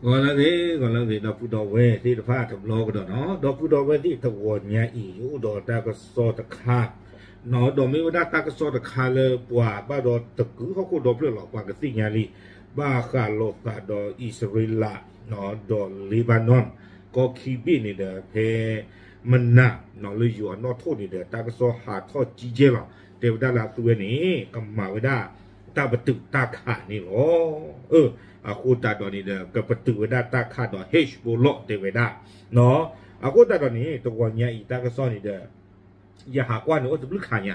ဂီၤလၢအဂ့ၤ ဂီၤလၢအဂ့ၤ ဒီပုၢ်ဒီဝဲၢ်သ့ၣ်တဖၣ်တဘျီကဒီးနီၤ, ဒီပုၢ်ဒီဝဲၢ်သ့ၣ်တဂီၤညါအံၤ ယအိၣ်ဒီးတၢ်ကစီၣ်တခါနီၤ, ဒီးမ့ၢ်ဝဲဒၣ်တၢ်ကစီၣ်တခါလၢပှၤဘၣ်ဒီးတကုာ်ဟီၣ်ခိၣ်ဒီဖျၢၣ်လီၤ ပှၤကသ့ၣ်ညါလံ, ဘၣ်ဃးလိာ်သးဒီးအံၣ်စရ့လး ဒီးလ့ဘါနွန် ကီၢ်ခံဘ့ၣ်န့ၣ်ဒီး ဖဲမနၤနီၤ လၢယိၤအနီၣ်ထိၣ်န့ၣ်ဒီး တၢ်ကစီၣ်ဟးထီၣ်ကံကဲလီၤ, တဲဝဲဒၣ်လၢအသုဝဲန့ၣ် ကမၤဝဲဒၣ် တၢ်ပတုာ်တၢ်ခးန့ၣ်လီၤ. အဃိသတးဒီးန့ၣ်ဒီး ကပတုာ်ဝဲဒၣ်တၢ်ခးဒီး Hezbollah တဲဝဲဒၣ်နီၤ, အဃိသတးဒီးန့ၣ် တဂီၤညါအံၤတၢ်ကစီၣ်န့ၣ်ဒီး ယဟးကွၢ်န့ၣ်အိၣ်တဘျုးခါညါ,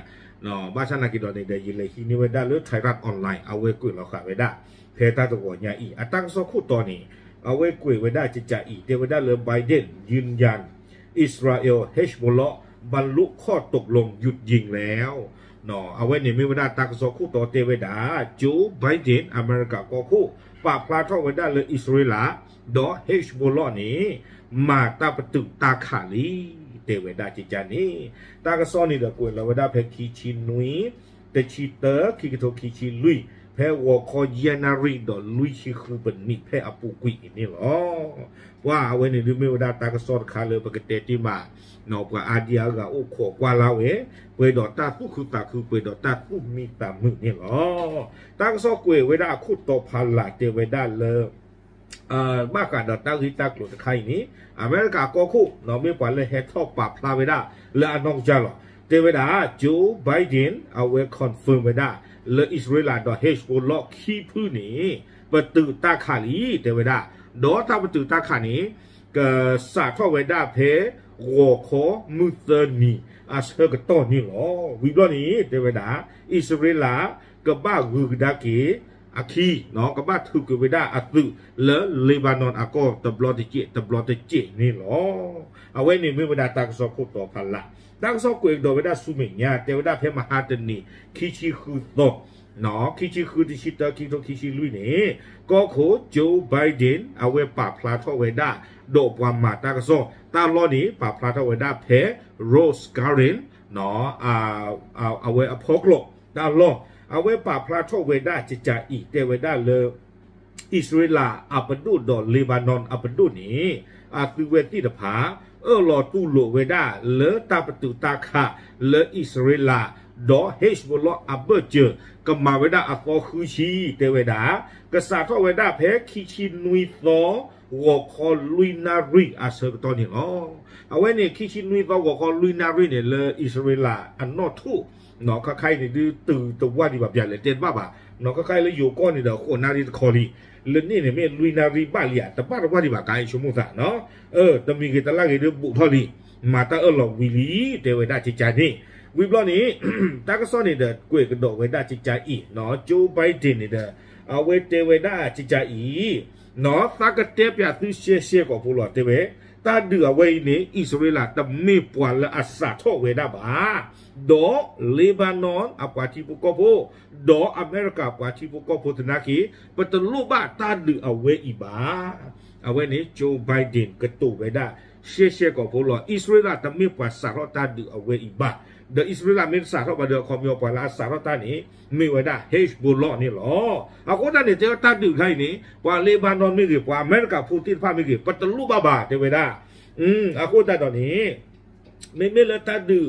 ဘၣ်ဆၣ်နာ်က့ၤဒီးန့ၣ်ဒီး ယလဲၤဟံးန့ၢ်ဝဲဒၣ်လၢ Thairath Online အဝဲကွဲးလီၤဃာ်ဝဲဒၣ် ဖဲတၢ်တဂီၤညါအံၤ အတၢ်ကစီၣ်ခိၣ်တီန့ၣ် အဝဲကွဲးဝဲဒၣ်ကကးအံၤ တဲဝဲဒၣ်လၢ Biden ယုၢ်ယၢ် Israel Hezbollah บรรลุข้อตกลงหยุดยิงแล้ว အဝဲန့ၣ်မ့ၢ်ဝဲဒၣ်တၢ်ကစီၣ်ခိၣ်တီတဲဝဲဒၣ် Joe Biden အမဲရကၤကီၢ်ခိၣ် ပာ်ဖျါထီၣ်ဝဲဒၣ်လၢအံၣ်စရ့လး ဒီး Hezbollah န့ၣ် မၤတၢ်ပတုာ်တၢ်ခးလံ တဲဝဲဒၣ်ကကးန့ၣ်, တၢ်ကစီၣ်န့ၣ်ဒီးကွဲးလီၤဝဲဒၣ်ဖဲခံဆံနွံ တဆံတၢ ခံကထိခံဆံလွံၢ် ဖဲဂီၤခီယဲၢ်နၣ်ရံၣ်ဒီးလွံၢ်ဆံဃုပနံးဖဲအပူၤကွံာ်အံၤန့ၣ်လီၤ. ပှၤအဝဲန့ၣ်ဒုးမ့ၢ်ဝဲဒၣ်တၢ်ကစီၣ်တခါလၢပကတဲတ့ၢ်မး ပှၤအါဒံအါဂၤအိၣ်ခိးကွၢ်လၢ်ဝဲ ပှဲၤဒီးတၢ်သူၣ်ခုသးခု ပှဲၤဒီးတၢ်သူၣ်မံသးမုာ်န့ၣ်လီၤ. တၢ်ကစီၣ်ကွဲးဝဲဒၣ်အခိၣ်တီဖးလၢ်တဲဝဲဒၣ်လၢ ဘၣ်ဃးဒီးတၢ်ဂ့ၢ်တၢ်ကျိၤတခါအံၤန့ၣ် အမဲရကၤကီၢ်ခိၣ် မ့ၢ်ပှၤလၢဟဲထီၣ်ပာ်ဖျါဝဲဒၣ်လၢအနီၢ်ကစၢ်လီၤ. တဲဝဲဒၣ် Joe Biden အဝဲ confirm ဝဲဒၣ် လၢအံၣ်စရ့လးဒီး Hezbollah ခံဖုန့ၣ် ပတုာ်တၢ်ခးလံ တဲဝဲဒၣ်, ဒီးတၢ်ပတုာ်တၢ်ခးန့ၣ် ကစးထီၣ်ဝဲဒၣ်ဖဲ ဂီၤခီမုၢ်သၢနံၤအဆၢကတီၢ်န့ၣ်လီၤ. ဝံၤဘျီန့ၣ် တဲဝဲဒၣ် အံၣ်စရ့လး ကဘၣ်ဂုၤကဒါက့ၤအခံ ကဘၣ်ထုးကွံာ်ဝဲဒၣ်အသုးလၢ Lebanon အကီၢ်တဘျီတစဲး တဘျီတစဲးန့ၣ်လီၤ. အဝဲန့ၣ်မ့ၢ်ဝဲဒၣ်တၢ်ကစီၣ်ခိၣ်တီဖးလၢ်, တၢ်ကစီၣ်ကွဲးကဒီးဝဲဒၣ်ဆူမဲာ်ညါ တဲဝဲဒၣ်ဖဲမဟါတနံၤ ခံဆံဃုသီ ခံဆံဃု တဆံတၢ ခံကထိခံဆံလွံၢ်န့ၣ် ကီၢ်ခိၣ် Joe Biden အဝဲပာ်ဖျါထီၣ်ဝဲဒၣ် ဒီးပှၤမၤတၢ်ကစီၣ် တၢ်လီၢ်န့ၣ် ပာ်ဖျါထီၣ်ဝဲဒၣ်ဖဲ Rose Garden အဝဲအဖီကျိးတၢ်လီၢ်, အဝဲပာ်ဖျါထီၣ်ဝဲဒၣ်ကကးအံၤ တဲဝဲဒၣ်လၢ အံၣ်စရ့လးအပဒိၣ်ဒီး Lebanon အပဒိၣ်န့ၣ် အသုဝဲသ့ၣ်တဖၣ် အၢၣ်လီၤတူၢ်လိာ်ဝဲဒၣ်လၢတၢ်ပတုာ်တၢ်ခးလၢအံၣ်စရ့လး ဒီး Hezbollah အဘၢၣ်စၢၤ ကမၤဝဲဒၣ်အသီဃုဆံ တဲဝဲဒၣ် ကစးထီၣ်ဝဲဒၣ်ဖဲခံဆံနွံသီ ဂီၤခီလွံၢ်နၣ်ရံၣ်အဆၢကတီၢ်န့ၣ်လီၤ. အဝဲန့ၣ် ခံဆံနွံသီ ဂီၤခီလွံၢ်နၣ်ရံၣ်န့ၣ် လၢအံၣ်စရ့လးအနီၢ်ထိၣ် ခါခါအံၤန့ၣ်ဒုးတုၤတဝၢ်ဒံးဘၣ် ပျးလဲၤတဲတဘၣ်ဘၣ်, ခါခါအံၤလၢယိၤကီၢ်န့ၣ်ဒီး ဃိးနၣ်ရံၣ်တခီလံ, လၢန့ၣ်န့ၣ် မ့ၢ်လွံၢ်နၣ်ရံၣ်ဘၣ်လံဧါ တဘၣ်တဝၢ်ဒံးဘၣ် ကါအံၤဆိကမိၣ်သးနီၤ, တမံၤဂ့ၤတလၢ်ဂ့ၤဒုးဘူးထီၣ်လံ, မၤတၢ်အၢၣ်လီၤဝံၤလံ တဲဝဲဒၣ်ကကးန့ၣ်, ဝံၤဘျီန့ၣ် တၢ်ကစီၣ်န့ၣ်ဒီး ကွဲးကဒီးဝဲဒၣ်ကကးအံၤ, Joe Biden န့ၣ်ဒီး အဝဲတဲဝဲဒၣ်ကကးအံၤ သးကတဲပၠးသုရှဲရှဲကိာ်ဖိလီၤ တဲဝဲ, တၢ်ဒုးအဝဲအံၤန့ၣ် အံၣ်စရ့လးတမ့ၢ်ပှၤလၢအစးထီၣ်ဝဲဒၣ်ဘၣ်, ဒီး Lebanon အပှၤထံဖိကီၢ်ဖိ, ဒီးအမဲရကၤပှၤထံဖိကီၢ်ဖိသနာ်က့ ပတလိၣ်ဘၣ်တၢ်ဒုးအဝဲအံၤဘၣ်. အဝဲန့ၣ် Joe Biden ကတိၤဝဲဒၣ် ရှဲရှဲကိာ်ဖိလီၤ. အံၣ်စရ့လးတမ့ၢ်ပှၤစးထီၣ်တၢ်ဒုးအဝဲအံၤဘၣ်. ဒီးအံၣ်စရ့လးမ့ၢ်တစးထီၣ်ဘၣ်ဒီး အခီပညီပှၤလၢအစးထီၣ်တၢ်န့ၣ် မ့ၢ်ဝဲဒၣ် Hezbollah န့ၣ်လီၤ. အဃိသတးန့ၣ် တဲဝဲတၢ်ဒုးတခါအံၤန့ၣ် ပှၤ Lebanon မ့ၢ်ဂ့ၤ ပှၤအမဲရကၤဖိသ့ၣ်တဖၣ်မ့ၢ်ဂ့ၤ ပတလိၣ်ဘၣ်ဘၣ် တဲဝဲဒၣ်. အဃိသတးဒီးန့ၣ် မ့မ့ၢ်လၢတၢ်ဒုး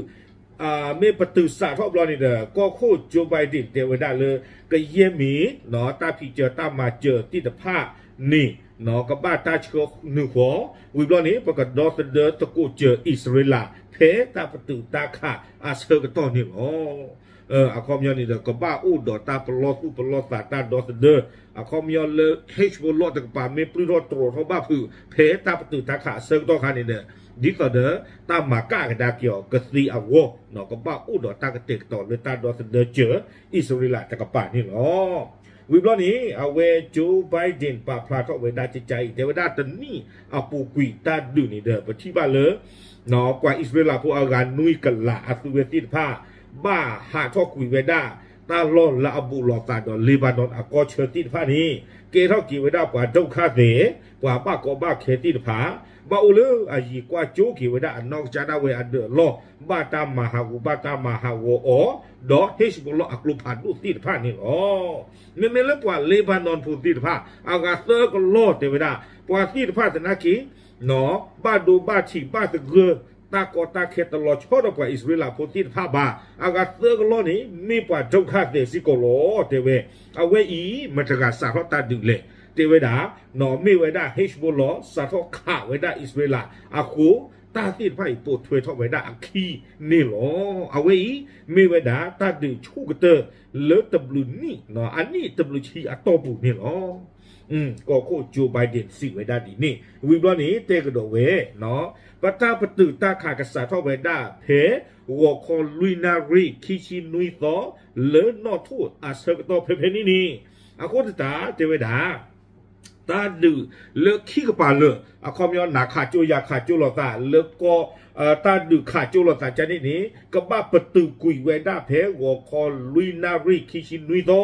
မ့ၢ်ပတုာ်စးထီၣ်ဘျီန့ၣ်ဒီး ကီၢ်ခိၣ် Joe Biden တဲဝဲဒၣ်လၢ ကယဲၢ်မ့ၢ် တၢ်ဖံးစၢၤတၢ်မၤစၢၤသ့ၣ်တဖၣ်န့ၣ် ကဘၣ်တၢ်ဆှၢနုာ်ဃီ, ဝံၤဘျီန့ၣ် ပကဒီသဒၢသကိးစၢၤအံၣ်စရ့လး ဖဲတၢ်ပတုာ်တၢ်ခးအဆၢကတီၢ်န့ၣ်လီၤ. အခီပညီန့ၣ်ဒီး ကဘၣ်အိၣ်ဒီးတၢ်ပလီၢ်သူၣ်ပလီၢ်သးတၢ်ဒီသဒၢ, အခီပညီလၢ Hezbollah တကပၤမ့ၢ်ပျုၢ်ထီၣ်တြီၤထီၣ်ဘၣ်ဖုး ဖဲတၢ်ပတုာ်တၢ်ခးအဆၢကတီၢ်ခါန့ၣ်ဒီး ဒ်သိးဒီး တၢ်မၤကၣ်ကဒါက့ၤအီၤကသ့အဂီၢ် ကဘၣ်အိၣ်ဒီးတၢ်ကတဲာ်ကတီၤလၢတၢ်ဒီသဒၢစၢၤ အံၣ်စရ့လးတကပၤန့ၣ်လီၤ. ဝံၤဘျီန့ၣ် အဝဲ Joe Biden ပာ်ဖျါထီၣ်ဝဲဒၣ်ကကးအံၤ တဲဝဲဒၣ်တနံၣ်အပူၤကွံာ်တၢ်ဒုးန့ၣ်ဒီး ပထံၣ်ဘၣ်လၢ ပှၤအံၣ်စရ့လးဖိအဂၤနွံကလးအသုဝဲသ့ၣ်တဖၣ် ဘၣ်ဟးထီၣ်ကွံာ်ဝဲဒၣ် တၢ်လီၢ်လၢအဘူးလိာ်သးဒီး Lebanon အကီၢ်ဆၢသ့ၣ်တဖၣ်န့ၣ် ကဲထီၣ်က့ၤဝဲဒၣ်ပှၤဒုက္ခသည်, ပှၤဘၣ်ကီဘၣ်ခဲသ့ၣ်တဖၣ်, ဘၣ်အိၣ်လၢအယံၤကွၢ်ကၠိက့ၤဝဲဒၣ်အနီၢ်ကစၢ်ဒၣ်ဝဲအဒၢးအလီၢ်, ဘၣ်တၢ်မၤဟးဂီၤ ဘၣ်တၢ်မၤဟးဂီၤအီၤ, ဒီး Hezbollah အကျိဖးဒိၣ်သ့ၣ်တဖၣ်န့ၣ်လီၤ. မ့မ့ၢ်လၢပှၤ Lebanon ဖိသ့ၣ်တဖၣ် အဂၤသၢကလီၢ်တဲဝဲဒၣ် ပှၤသ့ၣ်တဖၣ်သနာ်က့ ဘၣ်ဒိဘၣ်ထံးဘၣ်သဂၢၢ် တၢ်ကီတၢ်ခဲတလီၤဆီဒီးပှၤအံၣ်စရ့လးဖိသ့ၣ်တဖၣ်ဘၣ်. အဂၤသၢကလီၢ်န့ၣ် မ့ၢ်ပှၤဒုက္ခသည်စ့ၢ်ကီးလီၤ တဲဝဲ. အဝဲအံၤ မတၤတဂၤစးထီၣ်တၢ်ဒုးလဲၣ် တဲဝဲဒၣ်, မ့ၢ်ဝဲဒၣ် Hezbollah စးထီၣ်ခးဝဲဒၣ်အံၣ်စရ့လးအဃိ တၢ်သ့ၣ်တဖၣ်အံၤပိာ်ထွဲထီၣ်ဝဲဒၣ်အခံန့ၣ်လီၤ. အဝဲအံၤ မ့ၢ်ဝဲဒၣ်တၢ်ဒုးဆူၣ်ကတၢၢ်လၢတဘျုးနံၣ်, အနံၣ်တဘျုးဆံအတီၢ်ပူၤန့ၣ်လီၤ. ကီၢ်ခိၣ် Joe Biden စံးဝဲဒၣ်ဒ်န့ၣ် ဝံၤဘျီန့ၣ် တဲကဒီးဝဲ, ပတၢ်ပတုာ်တၢ်ခးကစးထီၣ်ဝဲဒၣ်ဖဲ ဂီၤခီလွံၢ်နၣ်ရံၣ်ခံဆံနွံသီ လၢနီၣ်ထိၣ်အဆၢကတီၢ်ဖဲဖဲန့ၣ်န့ၣ်, အဃိသတးတဲဝဲဒၣ် တၢ်ဒုးလၢခံကပၤလၢာ် အခီပညီနၤခးကၠိယၤခးကၠိလိာ်သး လၢကီၢ် တၢ်ဒုးခးကၠိလိာ်သးကန့ၣ်န့ၣ် ကဘၣ်ပတုာ်ကွံာ်ဝဲဒၣ်ဖဲဂီၤခီလွံၢ်နၣ်ရံၣ်ခံဆံနွံသီ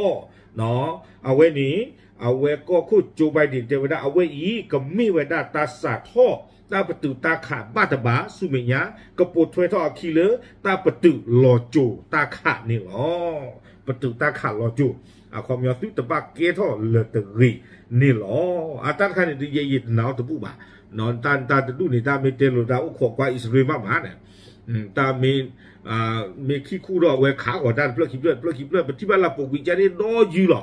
အဝဲန့ၣ် အဝဲကီၢ်ခိၣ် Joe Biden တဲဝဲဒၣ် အဝဲအံၤ ကမ့ၢ်ဝဲဒၣ်တၢ်စးထီၣ် တၢ်ပတုာ်တၢ်ခးဘၣ်တဘၣ်ဆူမဲာ်ညါ ကပိာ်ထွဲထီၣ်အခံလၢ တၢ်ပတုာ်လီၤစိၤတၢ်ခးန့ၣ်လီၤ. ပတုာ်တၢ်ခးလီၤစိၤ အခီပညီသုတဘၣ်ကဲထီၣ်လၢၤတဂ့ၤန့ၣ်လီၤ. အတၢ်တခါန့ၣ်ဒုးယဲယတနာ်အီၤတဘူၣ်ဘၣ်. တၢ်တဒူၣ်န့ၣ် တၢ်မ့ၢ်တဲလိာ်တၢ်အိၣ်ခိးကွၢ်အံၣ်စရ့လးမးမးန့ၣ် တၢ်မ့ၢ် မ့ၢ်ခံခူၣ်ဒီးအဝဲခးဃီၤတၢ်တဖျၢၣ်ခံဖျၢၣ်တဖျၢၣ်ခံဖျၢၣ် ပထံၣ်ဘၣ်လၢပိာ်ကွံာ်ကန့ၣ်ဒီးယုၢ်လီၤ.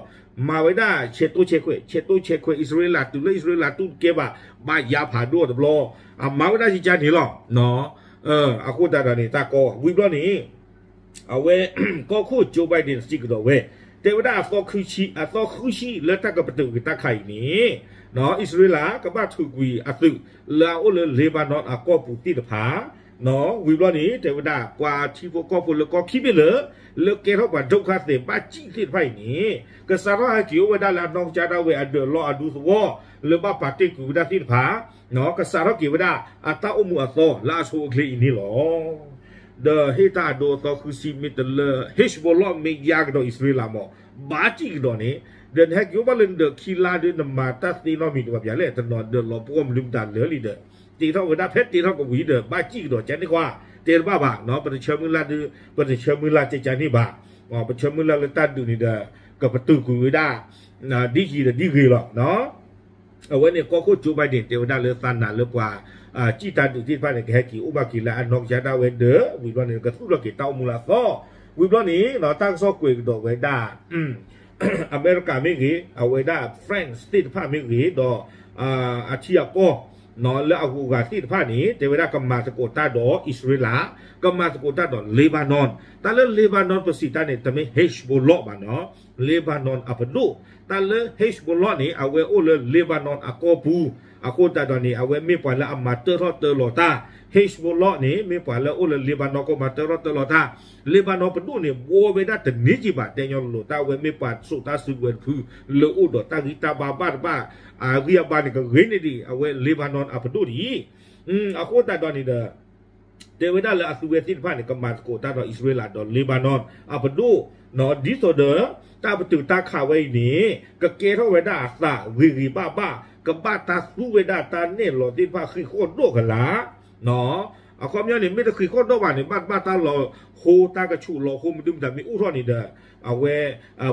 မၤဝဲဒၣ်ဆဲးတိဆဲးခွဲး ဆဲးတိဆဲးခွဲး အံၣ်စရ့လးတုၤလၢအံၣ်စရ့လးတူၢ်တကဲဘၣ် ဘၣ်ယါဖးဒိၣ်တဘျီ အမၤဝဲဒၣ်ကကန့ၣ်လီၤ. အဃိသတးဒီးန့ၣ် တၢ်ကီဝံၤဘျီန့ၣ် အဝဲ ကီၢ်ခိၣ် Joe Biden စံးကဒီးဝဲ တဲဝဲဒၣ်အသီ အသီဃုဆံလၢတၢ်ကပတုာ်က့ၤတၢ်ခးအံၤန့ၣ် အံၣ်စရ့လးကဘၣ်ထုးကွံာ်အသုးလၢအအိၣ်လၢ Lebanon အကီၢ်ပူၤသ့ၣ်တဖၣ် ဝံၤဘျီန့ၣ် တဲဝဲဒၣ် ပှၤထံဖိကီၢ်ဖိလၢကီၢ်ခံဘ့ၣ်လၢ လၢကဲထီၣ်ပှၤဒုက္ခသည်ဘၣ်စံၣ်သ့ၣ်တဖၣ်အံၤန့ၣ် ကစးထီၣ်ဟဲက့ၤအိၣ်ဝဲဒၣ်လၢအနီၢ်ကစၢ်ဒၣ်ဝဲအဒၢးလီၢ်အဒူသဝီ လၢဘၣ်ပာ်တ့ၢ်ကွံာ်ဝဲဒၣ်သ့ၣ်တဖၣ် ကစးထီၣ်က့ၤဝဲဒၣ် အတၢ်အိၣ်မူအသီလၢအဆိအချ့အံၤန့ၣ်လီၤ. ဒီးဟ့ၣ်တၢ်အဒိအသီဃုဆံမ့ၢ်တလၢ Hezbollah မ့ၢ်ယါကဒီးအံၣ်စရ့လးမး ဘၣ်စံၣ်ကဒီးန့ၣ် ဒီးနဟဲက့ၤအိၣ်ဘၣ်လၢနဒၢးခံလါဒီး နမၤတၢ်သ့နီတမံၤတဘၣ်ပၠးလဲၣ် တနီၤဒၢးလီၤပှီၢ်မနုၤမတၤလၢာ်လံဒီး တ့ထီၣ်ဝဲဒၣ်ဖဲတ့ထီၣ်ကဝံၤဒီး ဘၣ်စံၣ်ကဒီးကန့ၣ်ကွၢ် တဲတဘၣ်ဘၣ် ပတဆၢမုၢ်လၢ်ဒုး ပတဆၢမုၢ်လၢ်ကကန့ၣ်ဘၣ် ပဆၢမုၢ်လၢ်လၢတၢ်ဒုးန့ၣ်ဒီး ကပတုာ်ကွံာ်ဝဲဒၣ် ဒ်ယံၤဒီးဒ်ဂ့ၤလီၤ. အဝဲန့ၣ် ကီၢ်ခိၣ် Joe Biden တဲဝဲဒၣ်လၢသးနာ်လၢပှၤ စံၣ်တၢ်ဒုးသ့ၣ်တဖၣ်န့ၣ် ကဟဲက့ၤအိၣ်ဘၣ်က့ၤလၢအနီၢ်ကစၢ်ဒၣ်ဝဲဒီး ဝံၤဘျီန့ၣ် ကသူၣ်ထီၣ်က့ၤတၢ်အိၣ်မူလၢအသီ ဝံၤဘျီန့ၣ် တၢ်ကစီၣ်ကွဲးကဒီးဝဲဒၣ် အမဲရကၤမ့ၢ်ဂ့ၤ အဝဲဒၣ် France သ့ၣ်တဖၣ်မ့ၢ်ဂ့ၤ ဒီး အထံအကီၢ် လၢအဂုၤအဂၤသ့ၣ်တဖၣ်န့ၣ် တဲဝဲဒၣ်ကမၤသကိးတၢ်ဒီးအံၣ်စရ့လး ကမၤသကိးတၢ်ဒီး Lebanon တၢ်လၢ Lebanon ပစံးတၢ်န့ၣ် တမ့ၢ် Hezbollah ဘၣ်နီၤ Lebanon အပဒိၣ် တၢ်လၢ Hezbollah န့ၣ် အဝဲအိၣ်လၢ Lebanon အကီၢ်ပူၤ အဃိသတးဒီးန့ၣ် အဝဲမ့ၢ်ပှၤလၢအမၤတၢထီၣ်တၢလီၤတၢ် Hezbollah န့ၣ် မ့ၢ်ပှၤလၢအိၣ်လၢ Lebanon ကီၢ်မၤတၢထီၣ်တၢလီၤတၢ် Lebanon ပဒိၣ်န့ၣ် ဘှီဝဲဒၣ်တန့ၢ်ကံဘၣ် တဲညီလိၤလိၤ တၢ်အဝဲမ့ၢ်ပှၤစိာ်တၢ်စုကဝဲၤတဖု လၢအိၣ်ဒီးတၢ်ဂံၢ်တၢ်ဘါဘၣ်တဘၣ် အဂံၢ်အဘါန့ၣ် ကဂ့ၤန့ၢ်ဒံး အဝဲ Lebanon အပဒိၣ်ဒံး အဃိသတးဒီးန့ၣ်ဒီး တဲဝဲဒၣ်လၢအသုဝဲသ့ၣ်တဖၣ်န့ၣ် ကမၤသကိးတၢ်ဒီးအံၣ်စရ့လးဒီး Lebanon အပဒိၣ် ဒ်သိးဒီး တၢ်ပတုာ်တၢ်ခးဝဲအံၤန့ၣ် ကကဲထီၣ်ဝဲဒၣ်အသးဂ့ၤဂ့ၤဘၣ်ဘၣ် ကဘၣ်တၢ်သူဝဲဒၣ်တၢ်နဲၣ်လီၤသ့ၣ်တဖၣ်ဃံးဃီၣ်ဒီးကလာ် အခီပညီန့ၣ် မ့ၢ်တဃံးဃီၣ်ဒီးဘၣ်န့ၣ် ဘၣ်တဘၣ်တၢ်လီၤဟိတၢ်ကဆူးလီၤဟိမနုၤမတၤမ့ၢ်အိၣ်ထီၣ်န့ၣ်ဒီး အဝဲ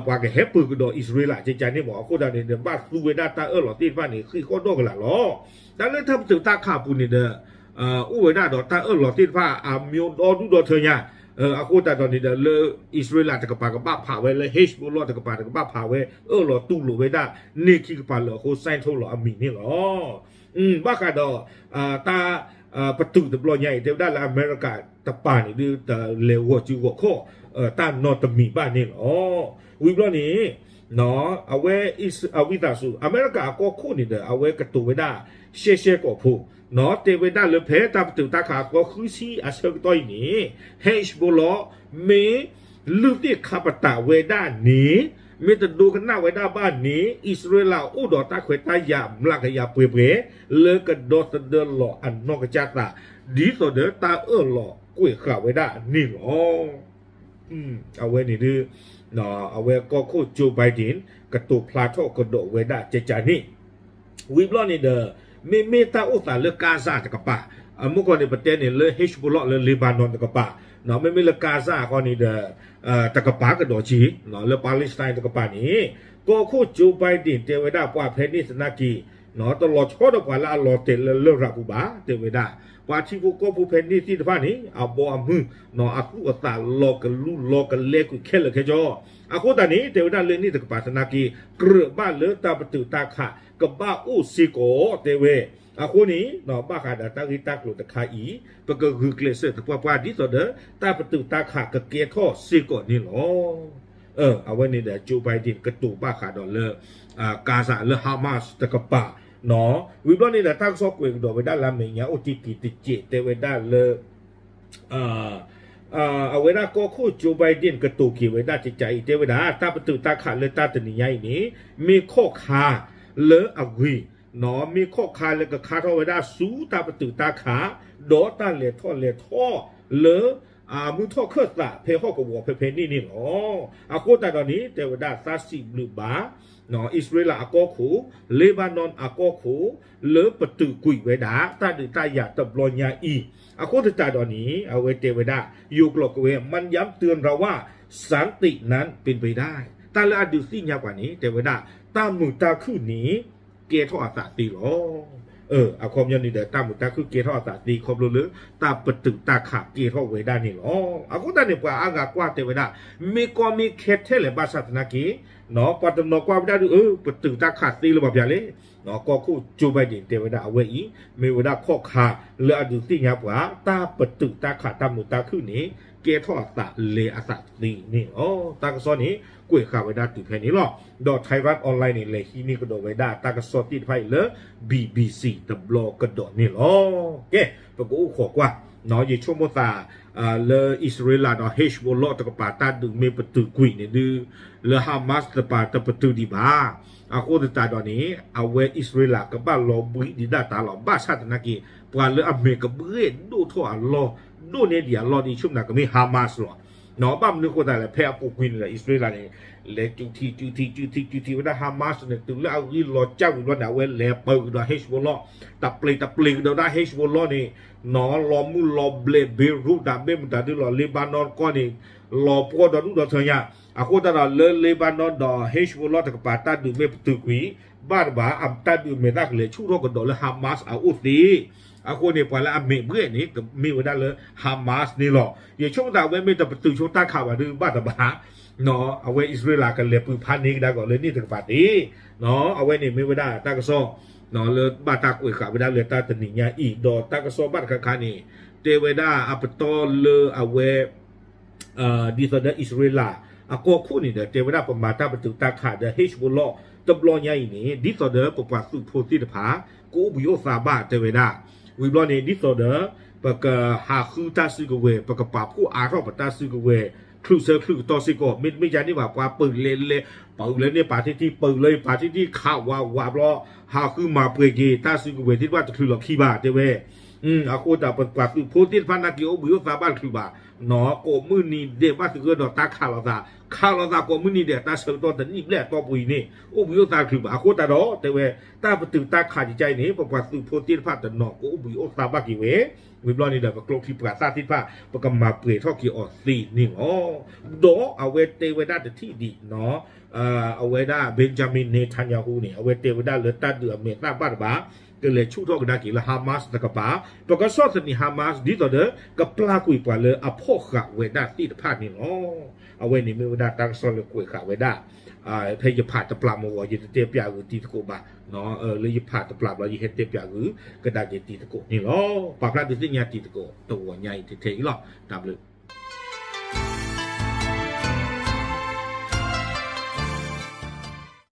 ပှၤကဟဲပၢၤကဒီးအံၣ်စရ့လးကကန့ၣ်မး အဃိသတးန့ၣ်ဒီး ဘၣ်သူဝဲဒၣ်တၢ်အၢၣ်လီၤသ့ၣ်တဖၣ်န့ၣ် ဃံးဃီၣ်ဒီးကလာ်လီၤ. တၢ်လၢတၢ်ပတုာ်တၢ်ခးအပူၤန့ၣ်ဒီး အိၣ်ဝဲဒၣ်ဒီးတၢ်အၢၣ်လီၤသ့ၣ်တဖၣ် အမျိုးဒီဒူၣ်ဒီထၢညါ အဃိသတးဒီးန့ၣ်ဒီး လၢအံၣ်စရ့လးတကပၤကဘၣ်ဖးဝဲ လၢ Hezbollah တကပၤတကဘၣ်ဖးဝဲ အၢၣ်လီၤတူၢ်လိာ်ဝဲဒၣ် န့ၢ်ခံကပၤလၢအဃိ စဲးထိလီၤအမံၤန့ၣ်လီၤ. ဘၣ်ဃးဒီး တၢ်ပတုာ်တဘျီညါအံၤ တဲဝဲဒၣ်လၢအမဲရကၤတပၤန့ၣ်ဒုး တလဲၤဂီၤစုဂီၤခီၣ် တၢ်နီတမံၤဘၣ်န့ၣ်လီၤ. ဝံၤဘျီန့ၣ် အဝဲ ဝံသးစူၤ အမဲရကၤအကီၢ်ခိၣ်န့ၣ်ဒီး အဝဲကတိၤဝဲဒၣ် ရှဲရှဲကိာ်ဖိ တဲဝဲဒၣ်လၢဖဲတၢ်ပတုာ်တၢ်ခးအသီဃုဆံအဆၢကတီၢ်အံၤန့ၣ် Hezbollah မ့ၢ်လုၢ်သ့ၣ်ခါပတာ်ဝဲဒၣ်န့ၣ် မ့ၢ်တဒိကနၣ်ဝဲဒၣ်ဘၣ်န့ၣ် အံၣ်စရ့လးအိၣ်ဒီးတၢ်ခွဲးတၢ်ယာ်မျးကယၤပှဲၤပှဲၤ လၢကဒီသဒၢလီၤအနီၢ်ကစၢ်သး ဒ်သိးဒီးတၢ်အၢၣ်လီၤကွဲးဃာ်ဝဲဒၣ်န့ၣ်လီၤ. အဝဲန့ၣ်ဒုး အဝဲကီၢ်ခိၣ် Joe Biden ကတိၤဖျါထီၣ်ကဒီးဝဲဒၣ်ကကန့ၣ် ဝံၤဘျီန့ၣ်ဒီး မ့မ့ၢ်တၢ်အိၣ်သးလၢ Gaza တကပၤ, အမုၢ်ကီၢ်န့ၣ် ပတဲန့ၣ်လၢ Hezbollah လၢ Lebanon တကပၤ, မ့မ့ၢ်လၢ Gaza အဃိန့ၣ်ဒီး တကပၤကဒီးက့ၤ လၢ Palestine တကပၤန့ၣ် ကီၢ်ခိၣ် Joe Biden တဲဝဲဒၣ်ပှၤဖဲန့ၣ်သနာ်က့ တလီၤဆီဒီးပှၤလၢအလီၤတဲာ်လၢလရာ်ပူၤဘၣ် တဲဝဲဒၣ် ပှၤထံဖိကီၢ်ဖိဖဲန့ၣ်သ့ၣ်တဖၣ်န့ၣ် အဘီအမုၢ် အသူၣ်အသးလီၤကလူလီၤကလဲကွံာ်ခဲလၢာ်ခဲဆ့, အဃိသတးန့ၣ် တဲဝဲဒၣ်လၢန့ၣ်တကပၤသနာ်က့ ကြၢးဘၣ်လၢတၢ်ပတုာ်တၢ်ခး ကဘၣ်အိၣ်စ့ၢ်ကီး တဲဝဲ, အဃိန့ၣ် ဘၣ်ဃးဒီးတၢ်ဂ့ၢ်တၢ်ကျိၤတခါအံၤ ပကဂုာ်ကျဲးစၢးသပှၢ်ပှၢ် ဒ်သိးဒီး တၢ်ပတုာ်တၢ်ခးကကဲထီၣ်စ့ၢ်ကီးန့ၣ်လီၤ. အဝဲန့ၣ်ဒီး Joe Biden ကတိၤဘၣ်ဃးဒီးလၢ Gaza လၢ Hamas တကပၤ, ဝံၤဘျီန့ၣ်ဒီး တၢ်ကစီၣ်ကွဲးကဒီးဝဲဒၣ်လၢအမဲာ်ညါအိၣ်တံၢ်က့ၤတစဲး တဲဝဲဒၣ်လၢ အဝဲဒၣ်ကီၢ်ခိၣ် Joe Biden ကတိၤက့ၤဝဲဒၣ်ကကအံၤ တဲဝဲဒၣ် တၢ်ပတုာ်တၢ်ခးလၢတၢ်တနံၤညါအံၤန့ၣ် မ့ၢ်ခီၣ်ခါလၢအဂ့ၤ, မ့ၢ်ခီၣ်ခါလၢကခါထီၣ်ဝဲဒၣ်ဆူတၢ်ပတုာ်တၢ်ခး ဒီးတၢ်လဲၤထီၣ်လဲၤထီလၢ အမုၢ်ထီၣ်ခၢၣ်သးဖဲဟီၣ်ကဝီၤဖဲဖဲန့ၣ်န့ၣ်လီၤ. အဃိသတးဒီးန့ၣ် တဲဝဲဒၣ်သးစံးဘျုးဘၣ် အံၣ်စရ့လးအကီၢ်ခိၣ်, Lebanon အကီၢ်ခိၣ် လၢပတုာ်ကွံာ်ဝဲဒၣ် တၢ်ဒုးတၢ်ယၤတဘျီညါအံၤ, အဃိသတးဒီးန့ၣ် အဝဲတဲဝဲဒၣ် ယိၤကျိာ်ကဝဲ มันย้ำเตือนเราว่า สันตินั้นเป็นไปได้ တၢ်လၢအဒုးသ့ၣ်ညါပှၤန့ၣ် တဲဝဲဒၣ် တၢ်မုာ်တၢ်ခုၣ်န့ၣ် ကဲထီၣ်အသးသ့လီၤ. အခီပညီန့ၣ်ဒီး တၢ်မုာ်တၢ်ခုၣ်ကဲထီၣ်အသးသ့ ခီဖျိလၢ တၢ်ပတုာ်တၢ်ခးကဲထီၣ်ဝဲဒၣ်န့ၣ်လီၤ. အဃိသတးန့ၣ် ပှၤအါဂၤကွၢ်တဲဝဲဒၣ် မ့ၢ်ကီမ့ၢ်ခဲထဲလဲၣ် ဘၣ်ဆၣ်သနာ်က့ ပှၤတနီၤကွၢ်ဝဲဒၣ်ဒုး အၢ ပတုာ်တၢ်ခးသ့လၢၤဘၣ်ဖဲလဲၣ်, ကီၢ်ခိၣ် Joe Biden တဲဝဲဒၣ်အဝဲအံၤ မ့ၢ်ဝဲဒၣ်ခီၣ်ခါလၢအဒုးသ့ၣ်ညါပှၤ တၢ်ပတုာ်တၢ်ခးတၢ်မုာ်တၢ်ခုၣ်န့ၣ် ကဲထီၣ်အသးလဲၤအသးသ့န့ၣ်လီၤ. တၢ်ကစီၣ်န့ၣ် ကွဲးဃာ်ဝဲဒၣ်တုၤဖဲန့ၣ်လီၤ. ဒီး Thairath Online န့ၣ် လဲၤဟံးန့ၢ်ကဒီးဝဲဒၣ်တၢ်ကစီၣ်သ့ၣ်တဖၣ်အံၤလၢ BBC တဘျီကဒီးန့ၣ်လီၤ. ကဲ ပကအိၣ်ခိးကွၢ် ယဆိကမိၣ်သး လၢအံၣ်စရ့လးဒီး Hezbollah တကပၤတၢ်ဒုးမ့ၢ်ပတုာ်ကွံာ်န့ၣ်ဒုး လၢ Hamas တကပၤတပတုာ်ဒံးဘၣ်. အဃိသတးဒီးန့ၣ် အဝဲအံၣ်စရ့လးကဘၣ်လီၤဘှံးဒံးဒၣ်တၢ်လီၤ. ဘၣ်ဆၣ်သနာ်က့ ပှၤလၢအမဲာ်ကဘှဲၣ်ဒိၣ်ထီၣ်အလီၢ် ဒိၣ်န့ၢ်ဒံးအလီၢ်ဒ်ဆိကမိၣ်ကမ့ၢ် Hamas လီၤ. ဘၣ်မနုၤအဃိသတးလဲၣ် ဖဲအပူၤကွံာ်န့ၣ်ဒီး အံၣ်စရ့လးန့ၣ် လဲၤစူၤထံးစူၤထံး စူၤထံးစူၤထံးဝဲဒၣ် Hamas န့ၣ် တုၤလၢအဂံၢ်လီၤစၢ်ဝံၤဘျီန့ၣ် အဝဲလဲၤပၢၤကဒီး Hezbollah တပျ့ၤတပျ့ၤကဒီးဒၣ် Hezbollah န့ၣ် လီၤမုၢ်လီၤဘျဲး Beirut ဒၣ်မ့ၢ်မတၤဒုလီၤ Lebanon ကီၢ်န့ၣ် လီၤပှီၢ်ဒီးဒူၣ်ဒီးထၢညါ. အဃိသတးဒီးလၢ Lebanon ဒီး Hezbollah တကပၤတၢ်ဒုးမ့ၢ်ပတုာ်ကွံာ် ဘၣ်တဘၣ် တၢ်ဒုးအမဲာ်သၣ်ကလဲၤဆူၣ်ထီၣ်ကဒီးလၢ Hamas အအိၣ်သ့. အဃိန့ၣ် ပှၤလၢအမဲာ်ဘှဲၣ်န့ၣ် ကမ့ၢ်ဝဲဒၣ်လၢ Hamas န့ၣ်လီၤ. ယဆိကမိၣ်သးအဝဲမ့ၢ်တပတုာ်ဆိတၢ်ခးဘၣ်ဒုးဘၣ်တဘၣ် အဝဲအံၣ်စရ့လးကလဲၤပၢၤဖးန့ၢ်ကဒါက့ၤလၢန့ၣ်တကပၤသ့. အဝဲန့ၣ်မ့ၢ်ဝဲဒၣ်တၢ်ကစီၣ် လၢဘၣ်တၢ်ကွဲးဃာ်ဝဲဒၣ်လၢတၢ်တနံၤညါအံၤ ဒီးတၢ်ကစီၣ်ဘၣ်တခါခါန့ၣ် တဲဝဲဒၣ်အပတီၢ်လၢအဝဲ ဒ်သိးဒီးအံၣ်စရ့လး အကီၢ်ခိၣ်န့ၣ်ဒီး တဲဝဲဒၣ်ပမၤတၢ်ပတုာ်တၢ်ခးဒီး Hezbollah တဘျီညါအံၤန့ၣ် ဒ်သိးဒီးပပှၤသုးဖိသ့ၣ်တဖၣ် ကအိၣ်ဘှံးအိၣ်သါဘၣ်တဲဝဲဒၣ်. ဝံၤဘျီန့ၣ် ဒ်သိးဒီး ပကဟးဃုတၢ်စုကဝဲၤ ပကပာ်ဖှိၣ်အါထီၣ်ပတၢ်စုကဝဲၤ ချုးဆၢချုးကတီၢ်စ့ၢ်ကီး မ့တမ့ၢ်ဒ်န့ၣ်ဘၣ် ပှၤပၢၢ်လဲၤလဲၤ ပၢၢ်လၢန့ၣ်ပာ်ထံထံ ပၢၢ်လၢပာ်ထံထံ ခးဝးဝးဘျီ ဟးဃုမၤပှဲၤက့ၤ တၢ်စုကဝဲၤသ့ၣ်တဖၣ်တချုးလီၤခံဘၣ်တဲဝဲ အဃိသတးပပှၤသုးဖိသ့ၣ်တဖၣ်နာ်က့ အိၣ်ဘှံးအိၣ်သါဘၣ်တချုးဘၣ်, ကိးမုၢ်နံၤဒဲးဘၣ်သဂၢၢ်ဒီးတၢ်ခးလိာ်သး, ခးလိာ်သးကိးမုၢ်နံၤဒဲး တၢ်ဆၢကတီၢ်တနံၣ်ဘျဲၣ်အတီၢ်ပူၤအံၤန့ၣ် အိၣ်ဘှံးအိၣ်သါတချုးဘၣ်. အဃိသတးဒီး တဲဝဲ တၢ်ပတုာ်တၢ်ခးကကါအံၤန့ၣ် ပပှၤသုးဖိသ့ၣ်တဖၣ်တနီၤကအိၣ်ဘှံးအိၣ်သါဘၣ်က့ၤဝဲ, ဝံၤဘျီန့ၣ်ဒီး ပကျိချံပှၤသၣ်သ့ၣ်တဖၣ် ပကမၤပှဲၤထီၣ်က့ၤအီၤသ့န့ၣ်လီၤ. ဒီးအဝဲတဲဝဲဒၣ်တထံၣ်ဒံး အဝဲဒၣ် Benjamin Netanyahu န့ၣ် အဝဲတဲဝဲဒၣ်လၢတၢ်ဒုးအမဲာ်သၣ်ဘၣ်တဘၣ် ကလဲၤဆူၣ်ထီၣ်ကဒါက့ၤလၢ Hamas တကပၤ, ပကဆီၣ်သနံး Hamas ဒ်သိးဒီး ကပျၢ်ကွံာ်ပှၤလၢအဖီၣ်ဃာ်ဝဲဒၣ်သ့ၣ်တဖၣ်န့ၣ်လီၤ. အဝဲန့ၣ်မ့ၢ်ဝဲဒၣ်တၢ်ကစီၣ်လၢကွဲးဃာ်ဝဲဒၣ် ဖဲယဖးတပျၢ်မ့ၢ်ဂ့ၤ ယတတဲပၠးဂုာ်တံၤသကိးဘၣ်, လၢယဖးတပျၢ်ဘျီ ယဟဲတဲပၠးဂုာ်ကဒါက့ၤတံၤသကိးန့ၣ်လီၤ. ပာ်ဖျါဒုးသ့ၣ်ညါတံၤသကိးတဂီၤညါအံၤထဲအံၤလီၤ. တၢ်ဘျုး